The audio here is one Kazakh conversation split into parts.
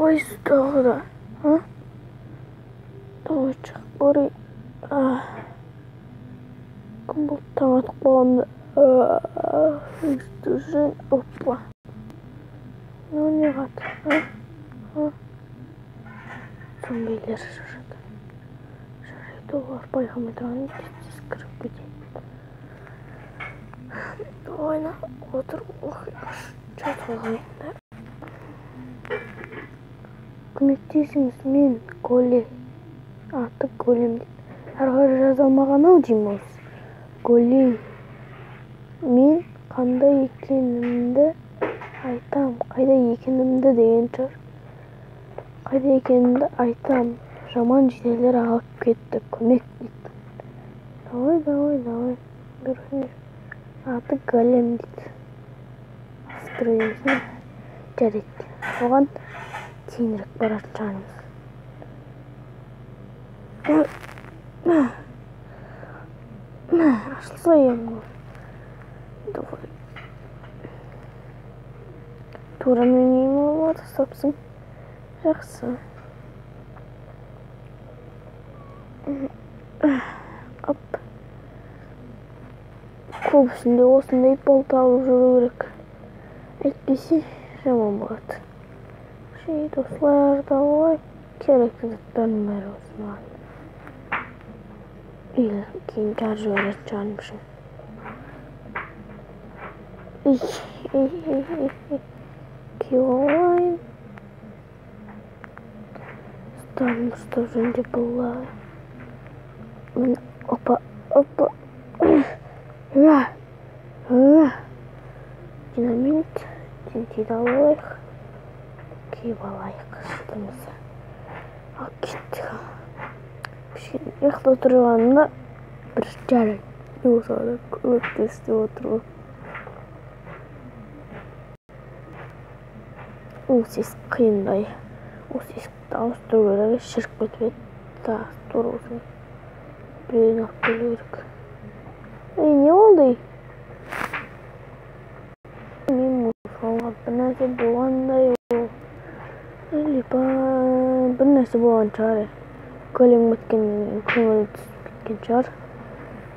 Қойсы тағы да, а? Давай шығып көрейін. Күн болды, таң атып қалғанда. Опа. Мынау не қаты, а? Зомбилер шашады. Жарайды, олар байқамай тұрғанда тез кіріп кетейін. Ойна, отыр, жатып алайын да. Көмектесіңіз, мен Голем. Аты Голем дейді. Әрі қарай жаза алмаған ау деймін осы. Голем. Мен қандай екенімді айтам. Қайда екенімді деген шығар. Қайда екенімді айтам. Жаман жителдер алып кетті. Көмек дейді. Давай, давай, давай. Аты Голем дейді. Асқыр дейміз. Жарайды. Оған кейінірек баратын шығармыз. Ашылса енді. Давай. Тура менің үйіме алуға тастапсың. Жақсы. Оп. Көбісінде осындай балта алып жүру керек. Әйтпесе жаман болады. Şey dostlar, давай керекті заттардың бәрі осы маған. Кейін жарып жіберетін шығармын. Киіп алайын. Заттарын дұрыстап жөндеп алайын. Міне, опа, опа. Динамит, тентиді алып алайық. Киіп алайық үстімізді. Ал кеттік. Кішкене ұйықтап тұрғанымда бір жарайды. Не болса да көмектес деп отыр ғой. Осы есік қиындай. Осы есікті ауыстыру керек, шіріп кетіп еді. Тағы тура осыны біреуін алып келу керек. Ей, не болды? Мен мысалға бір нәрсе болғандай ол. Либо бір нәрсе болған шығар. Голем біткеннен кейін көңілі түсіп кеткен шығар.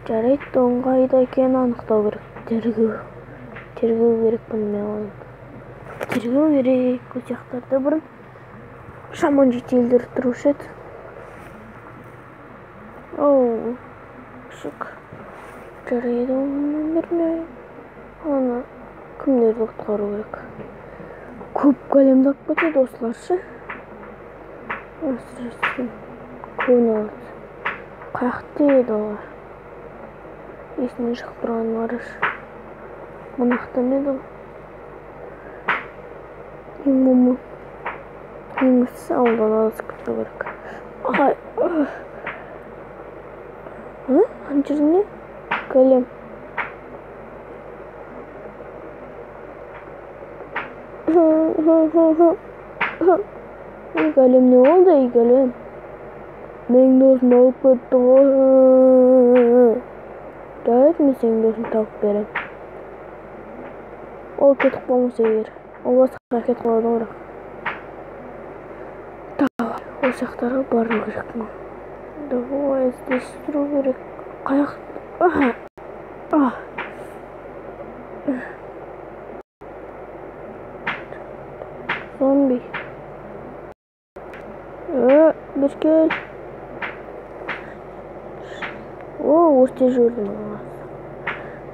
Жарайды, оның қайда екенін анықтау керек. Тергеу керек бұны мен оның. Тергеу керек. Ол жақтарда бұрын шаман жителдер тұрушы еді. Оу, күшік. Жарайды, оны бермей. Ана кімдерді құтқару керек. Көп големді алып кетеді осылар ше. Әсіресе көбін алады. Қаяқта еді олар? Есімнен шығып тұрғанын қарашы. Мынақта ма еді ол? Ең бастысы ауылдан адасып кетпеу керек. Ай, ана жерде не? Голем. Голем не болды, ей голем? Менің досым алып кетті ғой. Жарайды, мен сенің досыңды тауып беремін. Ол кетіп қалмаса егер. Ол басқа кетіп қалады ғой бірақ. Давай, ол жақтарға бару керек маған. Давай, іздестіру керек. Қаяқ? Зомби. Бері кел. О, өртеп жібердім оны.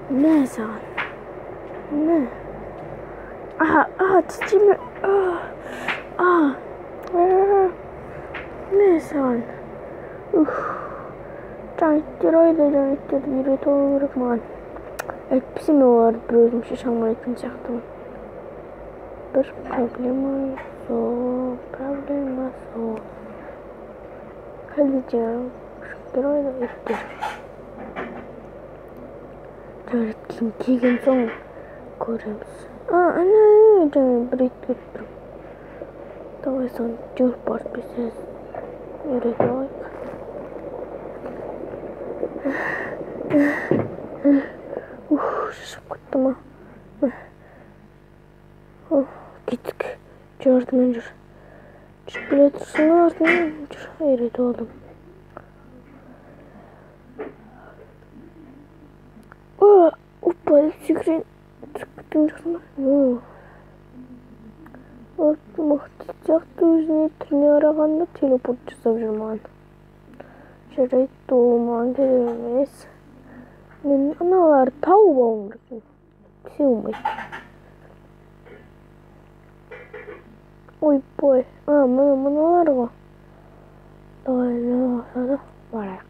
Мә саған. Мә. Тістеме. Мә саған. Ух. Жаңа иттер айда, жаңа иттерді үйретіп алу керек маған. Әйтпесе мен оларды бір өзім шеше алмайтын сияқтымын. Бір проблема сол, проблема сол. Қайда жаңағы күшіктер қайда, иттер. Жарайды, кейін келген соң көреміз. Ана, жаңа бір ит келіп тұр. Давай соны жүгіріп барып тез үйретіп алайық. Ух, шашып кетті ма? Кеттік. Жүр, артымнан жүр. Келе тұрсың артынан үйретіп алдым. Опа, секірейін. Түсіп кеткен жоқсың ба? Мықты сияқты өзіне түріне қарағанда телепорт жасап жүр маған. Жарайды, ол маған керек емес. Мен аналарды тауып алуым керек. Все болмайды. Ойбой. Мына мыналар ғой. Давай, барайық.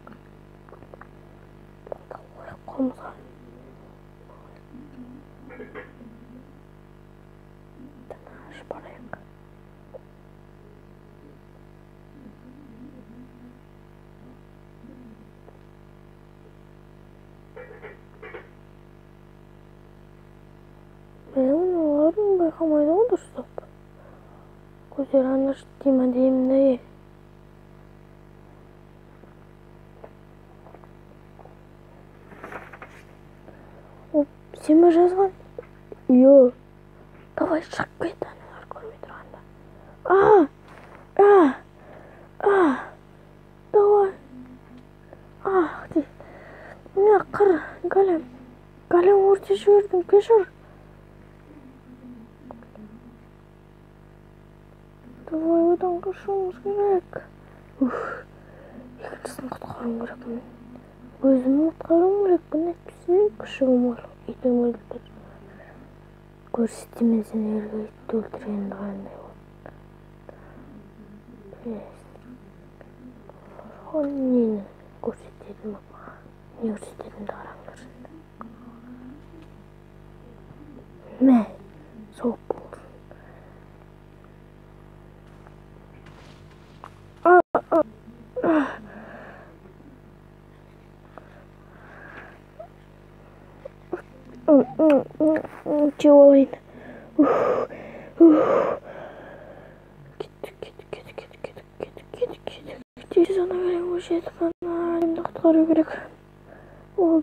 Қойып қолымызға. Тыныш барайық. Мен мыналарын байқамайды ғой дұрыстап. Көздері ана деймін деймін де. Оп, сен бе жазған? Йо. Давай шығып кет, аналар көрмей тұрғанда. Давай. Міне қыр, голем. Голем өртеп жібердім, кешір. Давай, одан қашуымыз керек. Уф, екіншісін құтқаруым керекпін. Өзімді құтқаруым керекпін, әйтпесе күшігім итім өлтір. Көрсетемін сендерге итті өлтіргенді қандай болды. Нені көрсететінім, не көрсететінімді қараңдар. Мә, соғып болсын. Жеп алайын. Кеттік, кеттік, кеттік, кеттік, кеттік, кеттік, кеттік. Тез ана големге жетіп, ана големді құтқару керек. О,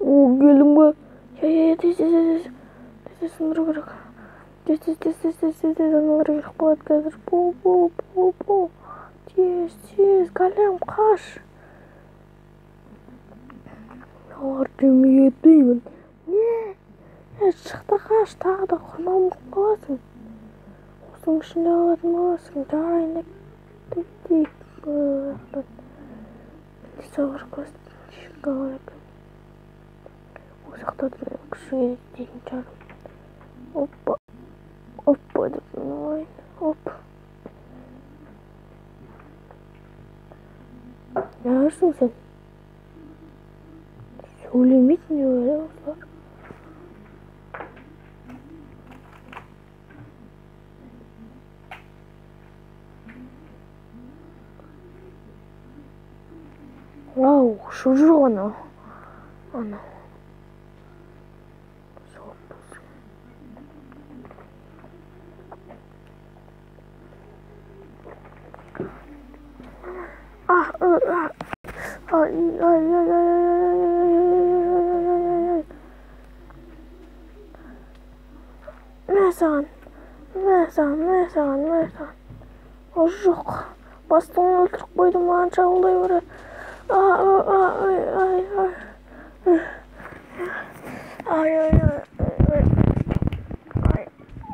келдің ба? Я, тез, тез, тез, тез сындыру керек. Тез, тез, тез, тез, тез, тез, тез, аналар келіп қалады қазір. Бол, бол, бол, бол. Тез, тез, голем, қаш. Олар жемей кетпеймін. Не? Шық та қаш, тағы да құрман болып қаласың. Осының ішінде қалатын боласың. Давай, кетейік. Сағыр көз екен. Ол жақта да күшіге дейтін шығармын. Опа, опа деп мініп алайын. Оп. Неғырсың сен? Сөйлемейтін не бар осылар? Вау, ұшып жүр ғой анау. Анау. Соғып болсын. Ай, ай, ай, ай, ай, ай. Мә саған, мә саған, мә саған, мә саған. О, жоқ. Бастығын өлтіріп қойды, маған шабуылдай береді. Ай, ай, ай. Ай, ай, ай, ай,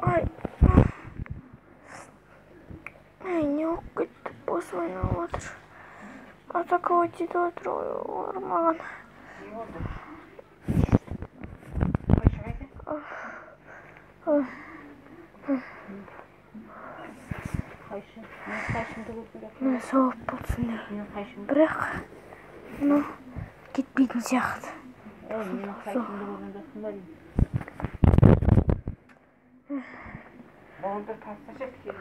ай. Ай, не болып кетті, басым айналып жатыр. Атаковать етіп жатыр ғой олар маған. Не болды? Қайшы қайда? Қайшы. Мен қайшымды көрдім. Міне сауап болсын деп. Менің қайшымды. Бірақ мынау кетпейтін сияқты. Ой, менің қайшымды көрген жоқсың ба деймін. Болды, тасташы келді.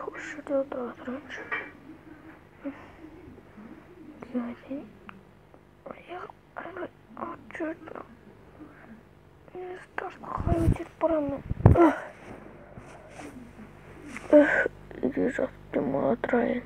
Осы жерде отыра тұрайыншы. Келейін. Қалай өтіп барамын. Үйде жатып демала тұрайын.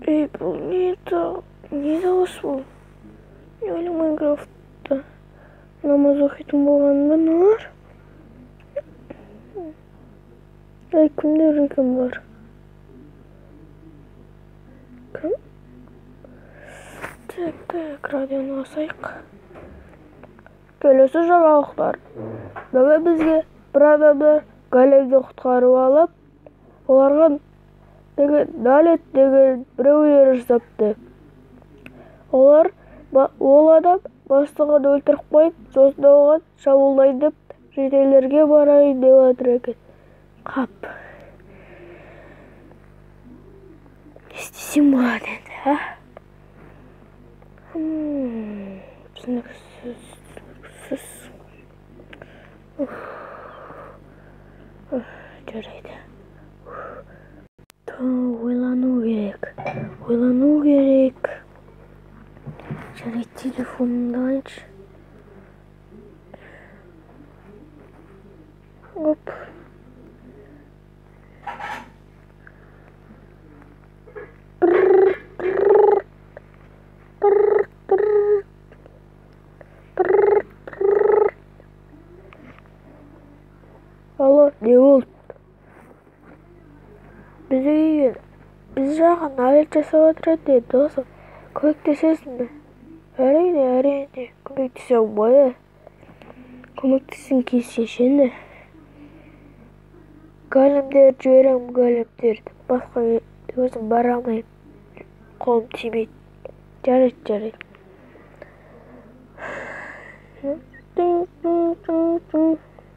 Ей, бұл не не дауыс бұл? Не ойлаймын, Майнкрафтта намаз оқитын болған ба мыналар? Ей, кімдер екен бұлар? Кім? Так, так, радионы қосайық. Келесі жаңалықтар. Бүгін бізге бір адамды големді құтқарып алып, оларға деген нәлет деген біреулер жасапты. Олар ол адам бастығын өлтіріп қойып, сосын оған шабуылдайын деп шетелдерге барайын деп жатыр екен. Қап. Не істесем болады енді, а? Түсініксіз, түсініксіз. Жарайды. Ойлану керек. Ойлану керек. Жарайды, телефонымды алайыншы. Оп. Алло, не болды? Бізге келген, біз жаққа налет жасап жатыр еді, досым. Көмектесесің бе? Әрине, әрине, көмектесемін ғой. Көмектескің келсе енді. Големдерді жіберемін, големдерді. Басқа өзім бара алмаймын. Қолым тимейді. Жарайды, жарайды.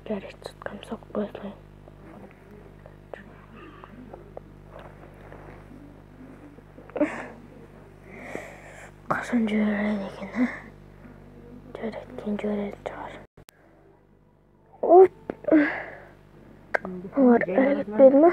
Жарайды, соткам соғып қоя салайын. Қашан жібереді екен, а? Жарайды, кейін жіберетін шығар. Оп! Олар әлі кетпеді ма?